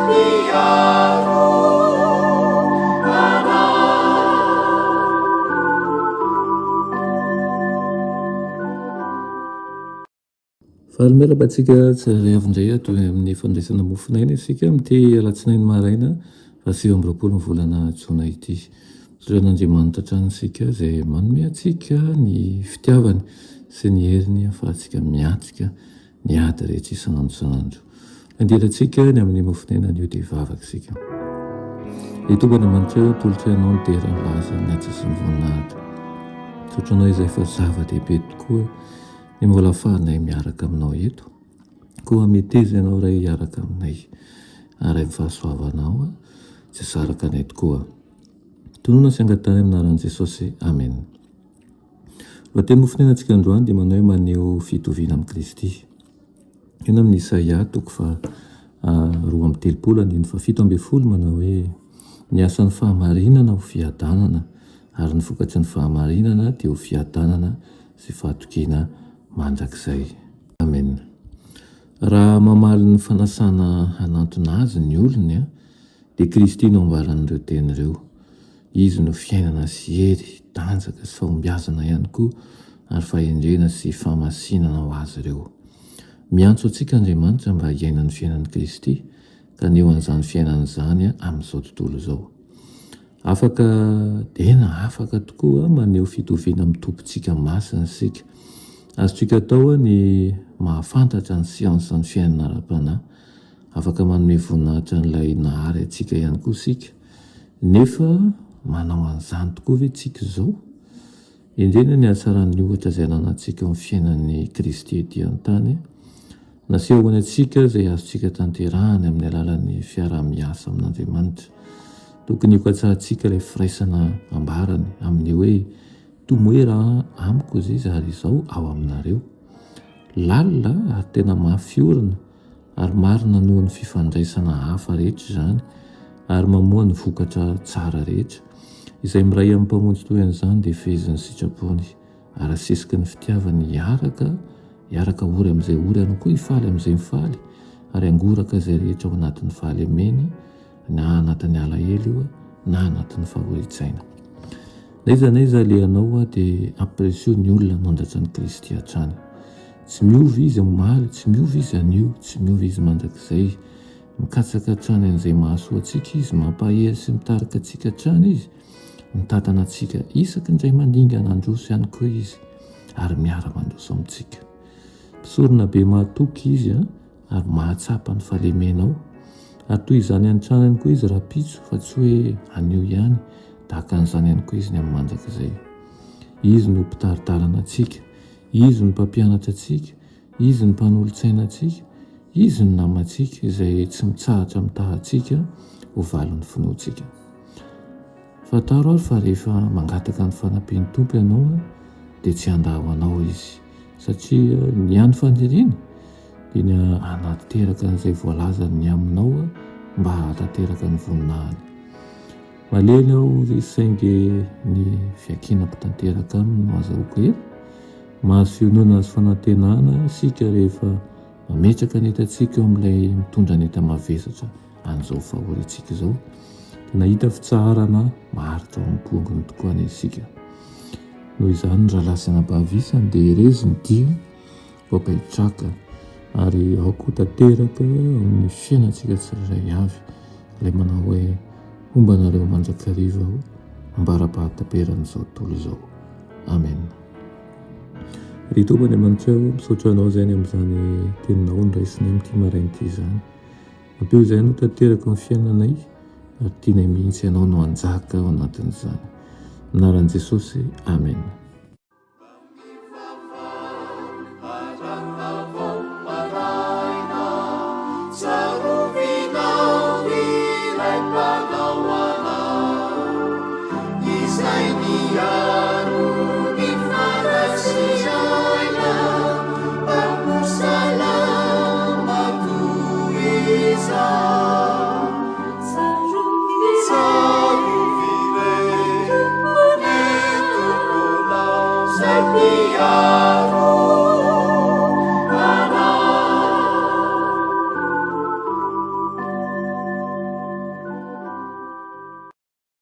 Mpiaro anay. Faly miarahaba antsika tsirairay avy indray ato amin'ny fandraisana mofon'aina isika amin'ity alatsinainy maraina faha 29 ny volana jona ity. Misaotra an'Andriamanitra hatrany isika izay manome antsika ny fitiavany sy ny heriny ahafahantsika miatrika ny ady rehetra isan'andro isan'andro. Andehanantsika ny amin'ny mofon'aina anio dia hivavaka isika. Ry Tompo Andriamanitra ô, atolotray Anao ny dera, ny laza, ny haja sy ny voninahitra. Misaotra Anao izay fa zava-dehibe tokoa ny mbola ahafahanay miaraka Aminao eto. Koa meteza Ianao Ray hiaraka aminay ary amin'ny fahasoavanao tsy hisaraka anay tokoa. Tonona sy angatahina amin'ny anaran'i Jesosy. Amena. Lohateny nofonenantsika androany dia manao hoe maneho fitoviana amin'i Kristy. Eny amin'ny Isaia toko faha 32 andininy faha 17 manao hoe ny asan'ny fahamarinana ho fiadanana ary ny vokatry ny fahamarinana dia ho fiadanana sy fahatokiana mandrakizay. Amena. Raha mamaly ny fanasana hanantona azy ny olony dia Kristy no ambaran'ireo teny ireo. Izy no fiainana sy hery, tanjaka sy fahombiazana ihany koa ary fahendrena sy fahamasinana ho azy ireo. Miantso antsika Andriamanitra mba hiaina ny fiainan'i Kristy ka haneho an'izany fiainana izany amin'izao tontolo izao. Afaka, tena afaka tokoa maneho fitoviana amin'ny Tompontsika masina isika. Azontsika atao ny mahafantatra ny siansan'ny fiainana ara-panahy. Afaka manome voninahitra an'ilay Nahary antsika ihany koa isika. Nefa manao an'izany tokoa ve tsika izao? Indrindra ny hatsaran'ny ohatra izay ananantsika eo amin'ny fiainan'i Kristy ety an-tany. Nasehony antsika izay azontsika tanterahana amin'ny alalan'ny fiaraha-miasa amin'Andriamanitra. Tokony hokatsahantsika ilay firaisana ambarany amin'ny hoe, Tomoera amiko izy ary izaho ao aminareo. Lalina ary tena mafy orina ary marina noho ny fifandraisana hafa rehetra izany ary mamoa ny vokatra tsara rehetra. Izay miray amin'ny Mpamonjy toy an'izany dia fehezin'ny sitrapony ary asesiky ny fitiavany hiaraka hiaraka ory amin'izay ory ihany koa hifaly amin'izay mifaly ary hangoraka izay rehetra ao anatin'ny fahalemena na anatin'ny alahelo io na anatin'ny fahorian-tsaina. Na aiza na aiza alehanao dia ampirisio ny olona hanandratra an'i Kristy hatrany. Tsy miova Izy omaly, tsy miova Izy anio, tsy miova Izy mandrakizay. Mikatsaka hatrany an'izay mahasoa antsika Izy, mampahery sy mitarika antsika hatrany Izy, mitantana antsika isaky ny indray mandingana handroso ihany koa Izy ary miara-mandroso amintsika. Mpisorona be mahatoky Izy ary mahatsapa ny fahalemenao. Ary toy izany hatrany ihany koa Izy rahampitso fa tsy hoe anio ihany, tahaka an'izany ihany koa Izy ny amin'ny mandrakizay. Izy no mpitari-dalana antsika, Izy no mpampianatra antsika, Izy no mpanolotsaina antsika, Izy no namantsika izay tsy mitsahatra mitaha antsika ho valin'ny finoantsika. Fantaro ary fa rehefa mangataka ny fanampian'ny Tompo ianao dia tsy handà ho anao Izy, satria ny hany faniriany dia ny hanatanteraka an'izay voalazany ny aminao mba hahatanteraka ny voninahiny. Malemy aho ry saingy ny fiankinako tanteraka aminy no azahoako hery. Mahazo fiononana sy fanantenana isika rehefa mametraka ny entantsika eo amin'ilay mitondra ny enta-mavesatra an'izao fahoriantsika izao. Dia nahita fitsaharana maharitra ao am-pongony tokoa anie isika. Noho izany ry rahalahy sy anabavy isany dia herezo ny dia aoka hitraka ary aoka ho tanteraka amin'ny fiainantsika tsirairay avy ilay manao hoe homba anareo mandrakariva aho ambara-pahataperan'izao tontolo izao. Amena. Ry Tompo Andriamanitra ô, misaotra Anao izay ny amin'izany teninao noraisinay amin'ity maraina ity izany. Ampio izay no tanteraka amin'ny fiainanay ary tianay mihitsy Ianao no hanjaka ao anatin'izany. Amin'ny anaran'i Jesosy, Amena.